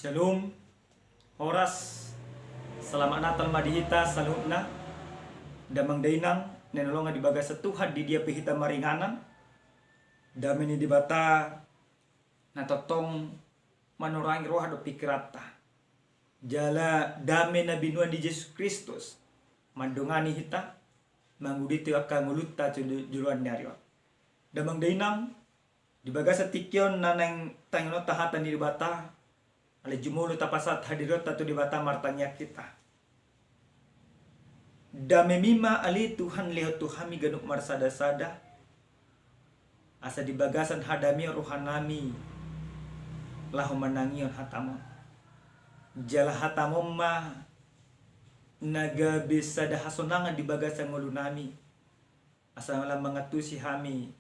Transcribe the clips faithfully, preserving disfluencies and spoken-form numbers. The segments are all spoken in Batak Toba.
Shalom. Horas. Selamat Natal ma di hita saluhutna. Damang dainang na hinaholongan di bagasan Tuhan, di dia pe hita maringanan. Dame ni Debata na tongtong manorangi roha dohot pikiranta. Jala dame na binoan ni Jesus Kristus mandongani hita, mangudurhon angka ngolunta tu joloan ni ari on. Damang dainang, di bagasan tingki on na naeng tangihononta hata ni Debata, alai jumolo tapasahat hadirionta tu Debata martangiang hita. Damemi ma ale Tuhan lehon tu hami ganup marsadasada, asa di bagasan hadameon rohanami laho manangihon hatam on. Jala hatam on ma na gabe sada hasonangan di bagasan ngolunami, asa lam mangantusi hami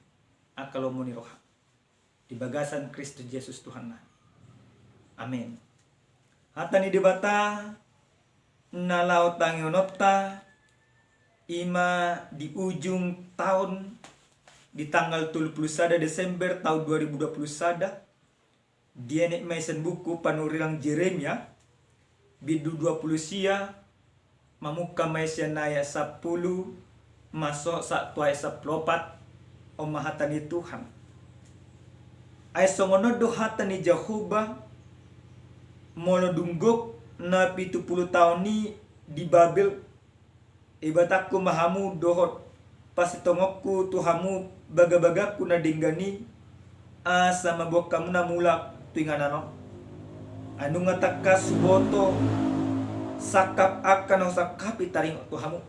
angka lomo ni roha. Di bagasan Kristus Jesus Tuhannami. Amen. Hata ni Debata na laho tangihononta i ma di ujung taon, di tanggal tolu pulu sada Desember taon dua ribu dua pulu sada, dienet ma i sian buku panurirang Jeremia, bindu dua pulu sia, mamungka ma i sian ayat sampulu, masosa tu ayat sampulu opat. On ma hata ni Tuhan. Ai songon on do hata ni Jahowa, molo dung gok na pitu pulu taon i di Babel, ibatangku ma hamu dohot pasitongonku tu hamu bagabagangku na denggan i, asa mamboan hamuna mulak tu inganan on. Ai nunga tangkas huboto sangkap angka na husangkapi taringot tu hamu,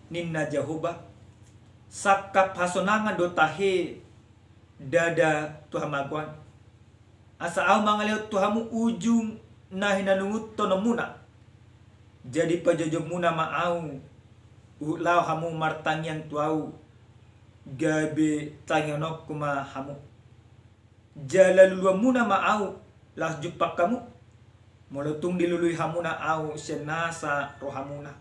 ninna Jahowa. Sangkap hasonangan do tahe ndada tu hamagoan. Asa ahu mangalehon tu hamu ujung na hinanungunhononmuna. Jadi pajoujouonmuna ma ahu, huhut laho hamu martangiang tu ahu, gabe tangihononku ma hamu. Jala luluanmuna ma ahu, laos jumpang hamu, molo tung dilului hamuna ahu sian nasa rohamuna.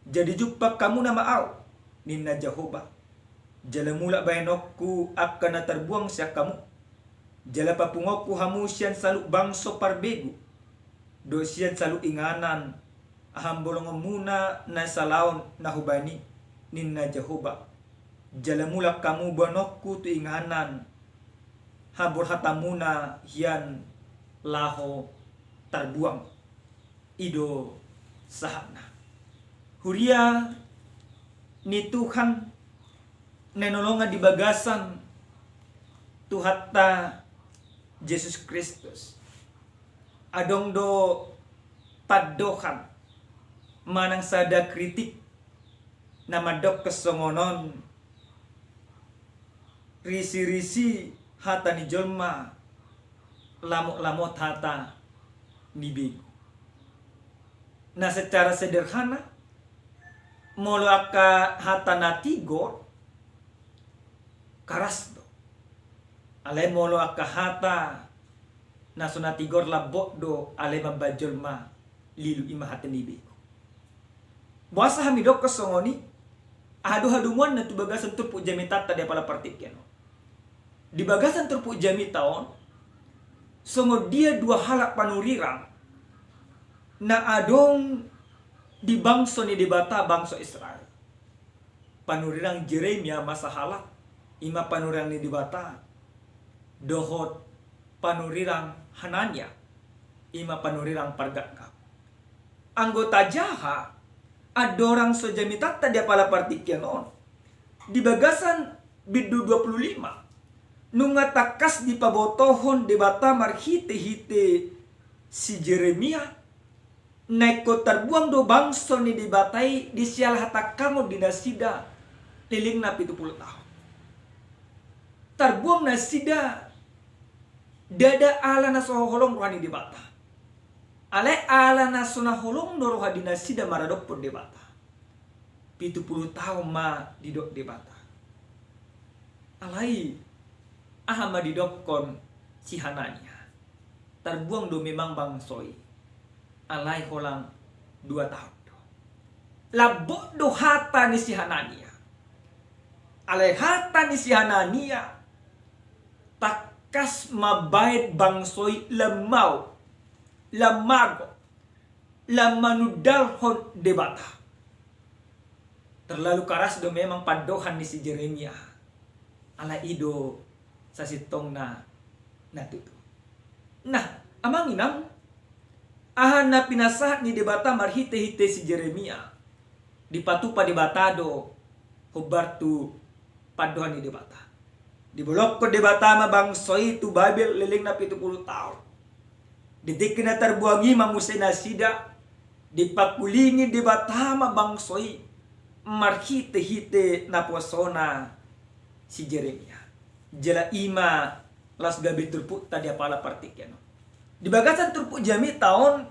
Jadi jumpang hamuna ma ahu, ninna Jahowa. Jala mulak bahenonku angka na tarbuang sian hamu. Jala papunguonku hamu sian saluhut bangso parbegu, dohot sian saluhut inganan, hambolongonmuna na salaon na hubahen i, ninna Jahowa. Jala mulak hamu bahenonku tu inganan, haborhatanmuna hian laho tarbuang. I do sahatna. Huria ni Tuhan na hinaholongan di bagasan Tuhanta Jesus Kristus. Adong do pandohan manang sada kritik na mandokkon songon on: risirisi hata ni jolma, lamotlamot hata ni begu. Na secara sederhana, molo angka hata na tigor, karas do. Alai molo angka hata na so na tigor, lambok do, alai mambahen jolma lilu, i ma hata ni begu. Boasa hami dokkon songon i? Aha do hadomuanna tu bagasan turpuk jamitanta di apala partingkian on? Di bagasan turpuk jamita on, songon dia dua halak panurirang na adong di bangso ni Debata, bangso Israel. Panurirang Jeremia ma sahalak, i ma panurirang ni Debata, dohot panurirang Hanania, i ma panurirang pargapgap. Anggo tajaha andorang so jamitanta di apala partingkian on, di bagasan bindu dua pulu lima, nunga tangkas dipabotohon Debata marhitehite si Jeremia, na ingkon tarbuang do bangso ni Debata i di siala hatangkangon di nasida lelengna pitu pulu taon. Tarbuang nasida ndada ala na so holong roha ni Debata, alai ala na so na holong do roha di nasida maradophon Debata. Pitu pulu taon ma didok Debata. Alai aha ma didokkon si Hanania? Tarbuang do memang bangso i, alai holan dua taon do. Lambok do hata ni si Hanania. Alai hata ni si Hanania tangkas mambahen bangso i lam mau lam mago, lam manundalhon Debata. Terlalu karas do memang pandohan ni si Jeremia. Alai i do sasintongna na tutu. Nah, amang inang, aha na pinasahat ni Debata marhite-hite si Jeremia, dipatupa Debata do hombar tu pandohan ni Debata. Dibolongkon Debata ma bangso i tu Babel lelengna pitu pulu taon. Di tingki na tarbuang i ma muse nasida, dipangkulingi Debata ma bangso i marhite-hite naposona si Jeremia. Jala i ma laos gabe turpukta di apala partingkian on. Di bagasan turpuk jamita on,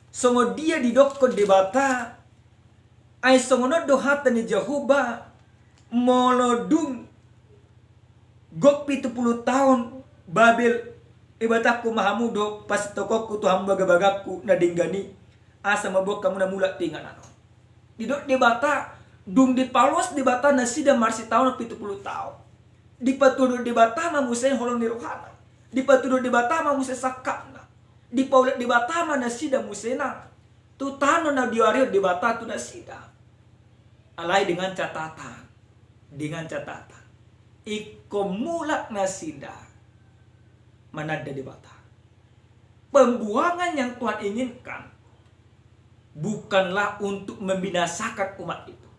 songon dia didokkon Debata, ai songon on do hata ni Jahowa, molo dung gok pitu pulu taon Babel, ibatanku ma hamu do pasitokonku tu hamu bagabagangku na denggan i, asa mamboan hamu na mulak tu inganan on. Didok Debata, dung dipaloas Debata nasida marsitaonon pitu pulu taon. Dipatuduhon Debata ma muse holong ni rohana. Dipatuduhon Debata ma muse sangkapna. Dipaulak Debata ma nasida muse na tu tano na diarihon Debata tu nasida. Alai dengan catatan, dengan catatan, ingkon mulak nasida mananda Debata. Pembuangan yang Tuhan inginkan bukanlah untuk membinasakan umat itu.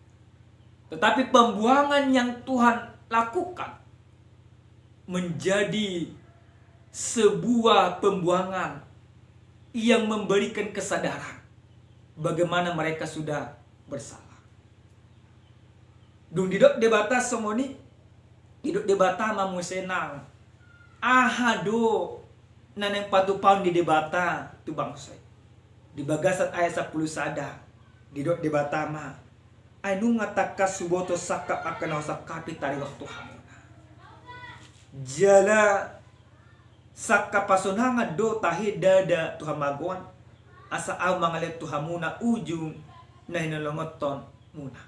Tetapi pembuangan yang Tuhan lakukan menjadi sebuah pembuangan yang memberikan kesadaran bagaimana mereka sudah bersalah. Dung didok Debata songon i, didok Debata ma muse nang, aha do na naeng patupaon ni Debata tu bangso i. Di bagasan ayat sampulu sada, didok Debata ma, ai nunga tangkas huboto sangkap angka na husangkapi taringot tu hamuna. Jala sangkap hasonangan do tahe ndada tu hamagoan, asa ahu mangalehon tu hamuna ujung na hinalongonhonmuna.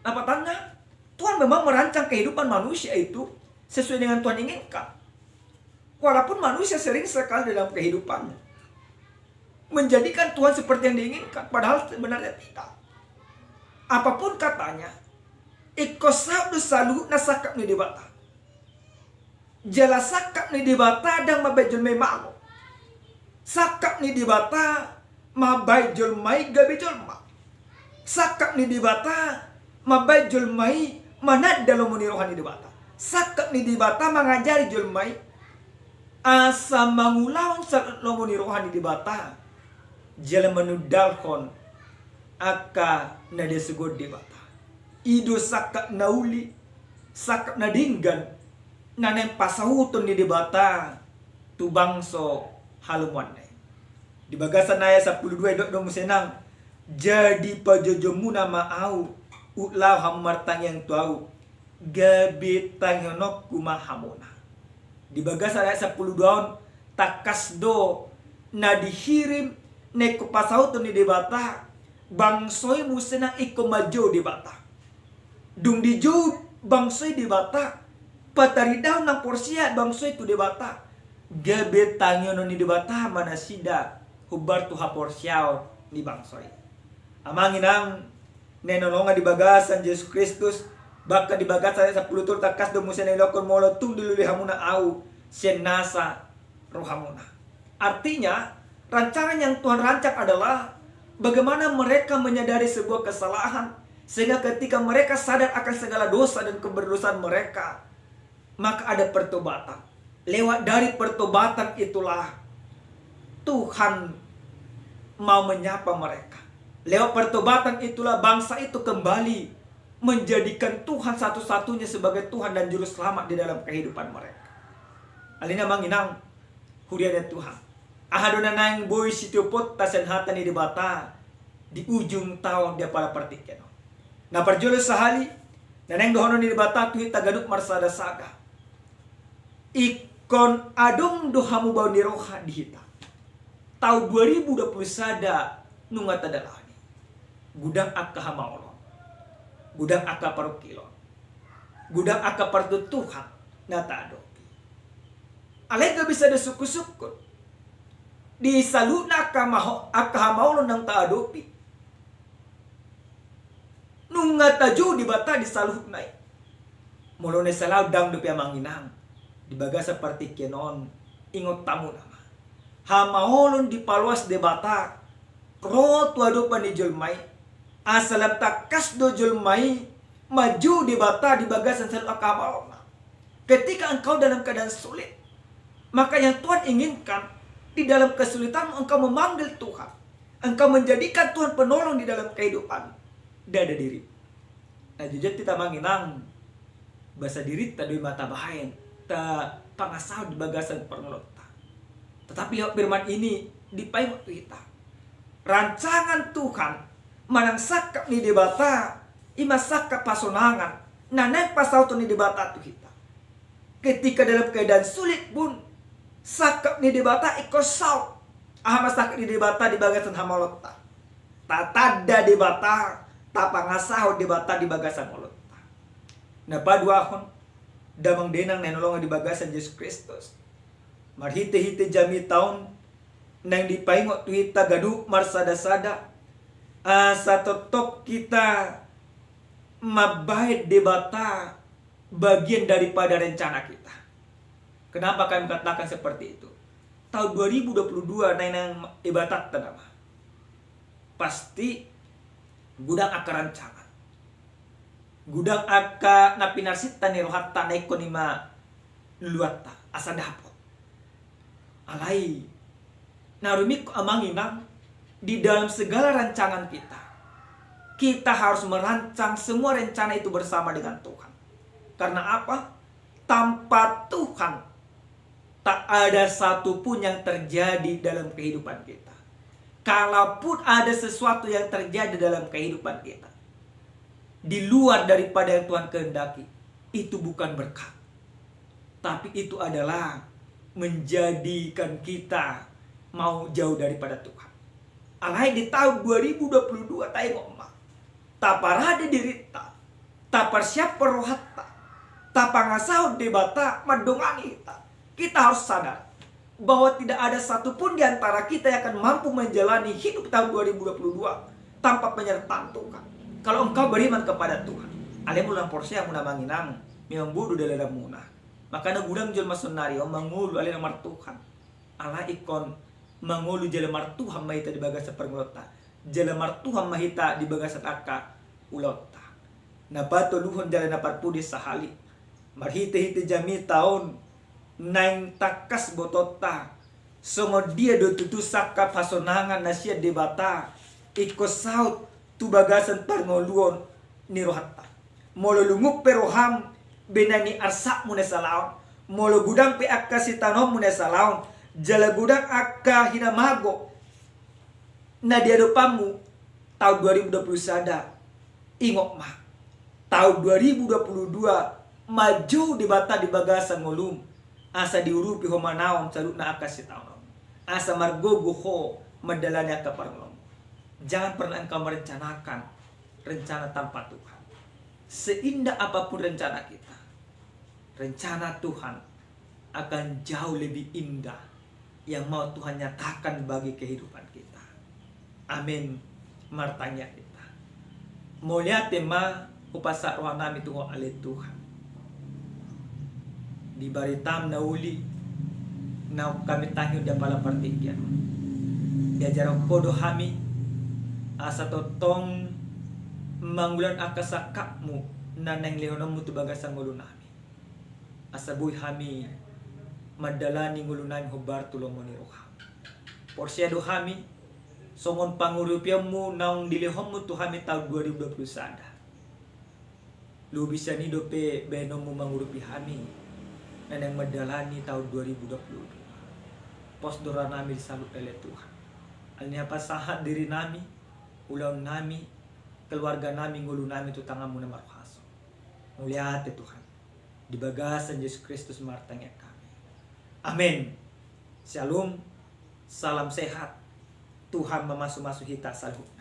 Lapatanna, Tuhan memang merancang kehidupan manusia itu sesuai dengan Tuhan inginkan. Walaupun manusia sering sekali dalam kehidupannya menjadikan Tuhan seperti yang diinginkan, padahal sebenarnya tidak. Apapun katanya, ingkon saut do saluhutna sangkap ni Debata. Jala sangkap ni Debata ndang mambahen jolma i mago. Sangkap ni Debata mambahen jolma i gabe jolma. Sangkap ni Debata mambahen jolma i mananda lomo ni roha ni Debata. Sangkap ni Debata mangajari jolma i asa mangulahon saluhut lomo ni roha ni Debata, jala manundalhon angka na diasuhon Debata. I do sangkap na uli, sangkap na denggan na naeng pasauton ni Debata tu bangso halomoanna i. Di bagasan ayat sampulu dua didok do muse nang, jadi pajoujouonmuna ma ahu, huhut laho hamu martangiang tu ahu, gabe tangihononku ma hamuna. Di bagasan ayat sampulu dua on, tangkas do na dihirim na ingkon pasauton ni Debata, bangso i muse nang ingkon manjou Debata. Dung dijou bangso i Debata, pataridahon na porsea bangso i tu Debata, gabe tangihonon ni Debata ma nasida hombar tu haporseaon ni bangso i. Amang inang, na hinaholongan di bagasan Jesus Kristus, bahkan di bagasan ayat sampulu tolu tangkas do muse na didokkon molo tung dilului hamuna ahu sian nasa rohamuna. Artinya, rancangan yang Tuhan rancang adalah bagaimana mereka menyadari sebuah kesalahan, sehingga ketika mereka sadar akan segala dosa dan keberdosaan mereka, maka ada pertobatan. Lewat dari pertobatan itulah Tuhan mau menyapa mereka. Lewat pertobatan itulah bangsa itu kembali menjadikan Tuhan satu-satunya sebagai Tuhan dan Juru Selamat di dalam kehidupan mereka. Alani i amang inang, huria ni Tuhan, aha do na naeng boi sitioponta sian hata ni Debata di ujung taon di apala partingkian on? Na parjolo sahali, na naeng dohonon ni Debata tu hita ganup marsada-sada, ingkon adong do hamubaon ni roha di hita. Taon dua ribu dua puluh sada nunga tadalani. Godang angka hamaolon, godang angka parungkilon, godang angka partuktuhan na taadopi. Alai gabe sada sungkun-sungkun. di saluhutna angka maho-, angka hamaolon naung taadopi. Nunga tajou Debata di saluhutna i. Molo na i salaon ndang dope amang inang, di bagasan partingkian on, ingot hamu nama. Hamaolon dipaloas Debata ro tu adopan ni jolma i. Asa lam tangkas do jolma i manjou Debata di bagasan saluhut angka hamaolonna. Ketika engkau dalam keadaan sulit, maka yang Tuhan inginkan, di dalam kesulitanmu engkau memanggil Tuhan. Engkau menjadikan Tuhan penolong di dalam kehidupan. Dada diri. Na jujur hita amang inang, basa dirinta do i ma tabahen, tapangasahon di bagasan parngoluonta. Tetapi lewat firman ini, dipaingot tu hita. Rancangan Tuhan, manang sangkap ni Debata, i ma sangkap hasonangan, na naeng pasahaton ni Debata tu hita. Ketika dalam keadaan sulit pun, sangkap ni Debata ingkon saut. Aha ma sangkap ni Debata di bagasan hamaolonta? Tatanda Debata, tapangasahon Debata di bagasan ngolunta. Na paduahon, damang dainang na hinaholongan di bagasan Jesus Kristus. Marhitehite jamita on, naeng dipaingot tu hita ganup marsadasada, asa tongtong hita mambahen Debata bagian daripada rencana kita. Kenapa kami katakan seperti itu? Tahun dua ribu dua puluh dua naeng, naeng ibatanta nama. Pasti godang angka rancangan. Godang angka na pinarsinta ni rohanta na ingkon i ma luluanta, asa dapot. Alai, na rumingkot amang inang, di dalam segala rancangan kita, kita harus merancang semua rencana itu bersama dengan Tuhan. Karena apa? Tanpa Tuhan, tak ada satu pun yang terjadi dalam kehidupan kita. Kalaupun ada sesuatu yang terjadi dalam kehidupan kita, di luar daripada yang Tuhan kehendaki, itu bukan berkat. Tapi itu adalah menjadikan kita mau jauh daripada Tuhan. Alai di tahun dua ribu dua puluh dua, taingot ma. Taparade dirinta, taparsiaphon rohanta, tapangasahon Debata mandongani hita. Kita harus sadar bahwa tidak ada satu pun di antara kita yang akan mampu menjalani hidup tahun dua ribu dua puluh dua tanpa penyertaan Tuhan. Kalau engkau beriman kepada Tuhan, alai molo ndang porsea hamuna amang inang, memang bodo dalannamuna. Makana godang jolma saonari on mangolu alai ndang martuhan. Alai ingkon mangolu jala martuhan ma hita di bagasan parngoluonta. Jala martuhan ma hita di bagasan angka ulaonta. Na patoluhon jala na parpudi sahali. Marhitehite jamita on naeng tangkas botoonta. Songon dia do tutu sangkap hasonangan na sian Debata ingkon saut tu bagasan parngoluon ni rohanta. Molo lungun pe roham, binahen ni arsakmu na salaon. Molo godang pe angka sitaononmu na salaon, jala godang angka hinamago na di adopanmu tahun dua ribu dua puluh sada, ingot ma, tahun dua ribu dua puluh dua manjou Debata di bagasan ngolum, asa diurupi ho manaon saluhutna angka sitaononmu, asa margogo ho mandalani angka parngoluonmu. Jangan pernah engkau merencanakan rencana tanpa Tuhan. Seindah apapun rencana kita, rencana Tuhan akan jauh lebih indah yang mau Tuhan nyatakan bagi kehidupan kita. Amin. Martangiang hita. Mauliate ma hupasahat rohanami tu Ho ale Tuhan. Di baritam na uli naung hami tangihon di apala partingkian on. Diajarhon Ho do hami asa tongtong mangulahon angka sangkapmu na naeng lehononmu tu bagasan ngolunami. Asa boi hami mandalani ngolunami hombar tu lomo ni roham. Porsea do hami songon pangurupionmu naung dilehonmu tu hami tahun dua ribu dua puluh sada. Lobi sian i dope baenonmu mangurupi hami na naeng mandalani tahun dua ribu dua puluh dua. Pos do rohanami di saluhut ale Tuhan. Alani i hupasahat dirinami, ulaonnami, keluarganami, ngolunami tu tanganmu na markuaso. Mauliate Tuhan. Di bagasan Jesus Kristus martangiang hami. Amin. Syalom. Salam sehat. Tuhan mamasumasu hita saluhut.